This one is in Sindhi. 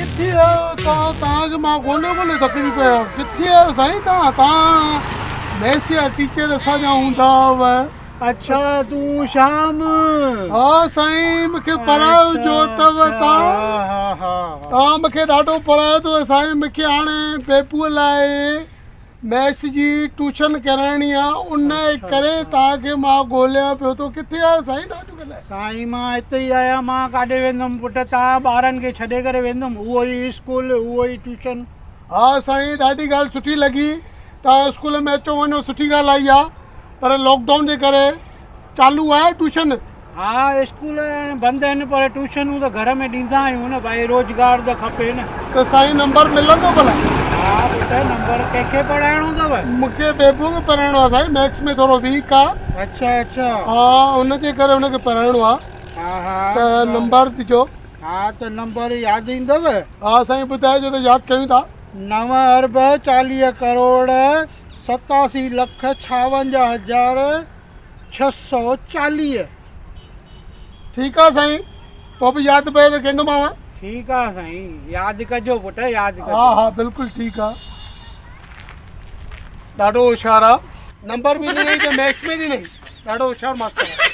ڪٿي آهيو توهان توهان کي مان ڳولي ڳولي ٿڪجي پيو آهيان ڪٿي آهيو سائين توهان توهان ميٿس جا ٽيچر اسان جا هوندا هئا اڇا تون شام ها سائين مون کي پڙهايو جو اٿو توهان ها ها توهان مون کي ڏاڍو پڙهايو اٿو سائين مون کي هاڻي بيبوء لاء ميٿس جي ٽيوشن ڪرائڻي آ ان ڪري توهان کي مان ڳوليان پيو ٿو ڪٿي آهيو سائين توهان اڄڪلهه؟ سائين مان هتي ئي آهيان مان ڪاڏي ويندم پٽ توهان ٻارن کي ڇڏي ڪري ويندم اهو ئي اسڪول اهو ئي ٽيوشن. ها سائين ڏاڍي ڳالهه سٺي لڳي توهان اسڪول ۾ اچو وڃو سٺي ڳالهه آئي آ پر لاڪ ڊائون جي ڪري چالو آهي ٽيوشن؟ ها اسڪول هاڻي بند آهن پر ٽيوشنون ته گهر ۾ ڏيندا آهيون نه ڀائي روزگار ته کپي نه. ته سائين نمبر ملندو ڀلا؟ ها پٽ نمبر ڪنهن کي پڙهائڻو اٿو؟ مون کي بيبو کي پڙهائڻو آهي سائين ميٿس ۾ ٿورو ويڪ آهي. اڇا اڇا. ها ان جي ڪري ان کي پڙهائڻو آهي. ها ها. ته نمبر ڏجو. ها ته نمبر ياد ايندو؟ ها سائين ٻڌائجو ته ياد ڪيون ٿا. نو ارب 40 ڪروڙ 87 لک 56 هزار 640. ٺيڪ آ سائين پوء به ياد پيو ته ڪيندومانو. ٺيڪ آ سائين ياد ڪجو پٽ ياد ڪجو. ها ها بلڪل ٺيڪ آ ڏاڍو هوشيار آ نمبر به ڏنئي ته ميڪس ۾ ڏنئي ڏاڍو هوشيار ماستر آ.